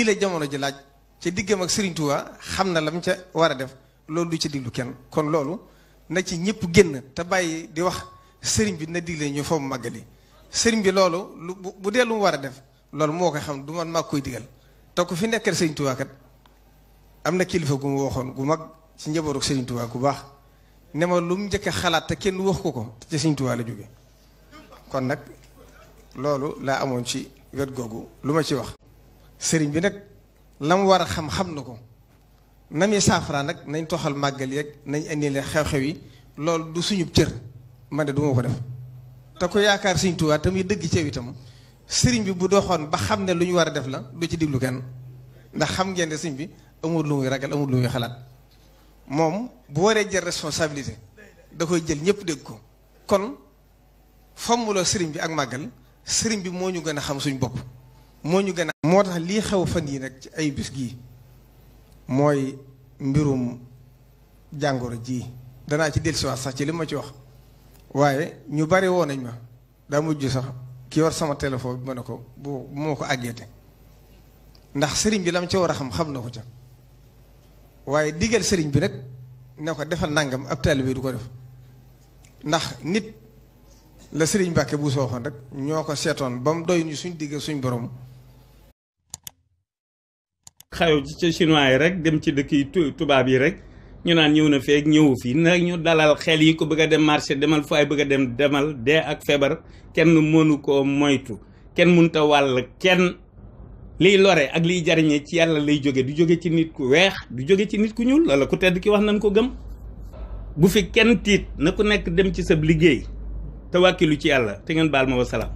la jamono ji laaj ca diggam ak Serigne Touba xam na lam ca war a def loolu du ci diglu kenn kon loolu na ci ñëpp génn te bàyyi di wax sëriñ bi na digle ñu foofu màggali sëriñ bi loolu bu dee lu mu war a def loolu moo koy xam du man maa koy digal te ku fi nekkal Serigne Touba kat am na kilifa gu mu waxoon gu mag ci njabootu Serigne Touba gu baax ne ma lu mu njëkk a xalaat te kenn wax ko te ci Serigne Touba la jóge kon nag loolu laa amoon ci wet googu lu ma ci wax. sëriñ bi nag la mu war a xam na ko na muy saafara nag nañ toxal màggal yeeg nañ indi leen xew-xew yi loolu du suñu cër man de du ma ko def te ko yaakaar Serigne Touba te muy dëgg ceew itam sëriñ bi bu doxoon ba xam ne lu ñu war a def la du ci diglu kenn ndax xam ngeen ne sëriñ bi amul lu muy ragal amul lu muy xalaat moom bu waree jël responsabilité da koy jël ñëpp dégg ko kon fommuloo sëriñ bi ak màggal sëriñ bi moo ñu gën a xam suñ bopp moo ñu gën a. moo tax lii xew fan yii nag ci ay bis gii mooy mbirum jàngoro ji danaa ci dellusiwaat sax ci li ma ci wax waaye ñu bari woo nañ ma daa mujj sax ki war sama téléphone bi ma ne ko bu moo ko àggeete ndax sëriñ bi lam ca war a xam na ko ca waaye digal sëriñ bi rek ne ko defal nangam ab taalibe du ko def ndax nit la sëriñ Mbàkke bu sooxoon rek ñoo ko seetoon ba mu doy ñu suñ diggal suñ borom. xaw ci chinois yi rek dem ci dëkk yi tubaab yi rek ñu naan ñëw na feek ñëwu fii nag ñu dalal xel yi ko bëgg a dem marché demal fu ay bëgg a dem demal dee ak feebar kenn mënu koo moytu kenn mënta wàll kenn liy lore ak liy jariñe ci yàlla lay jóge du jóge ci nit ku weex du jóge ci nit ku ñuul wala ku tedd ki wax nañ ko gëm bu fi kenn tiit na ku nekk dem ci sa liggéey te wàkkilu ci yàlla te ngeen baal ma wa salaam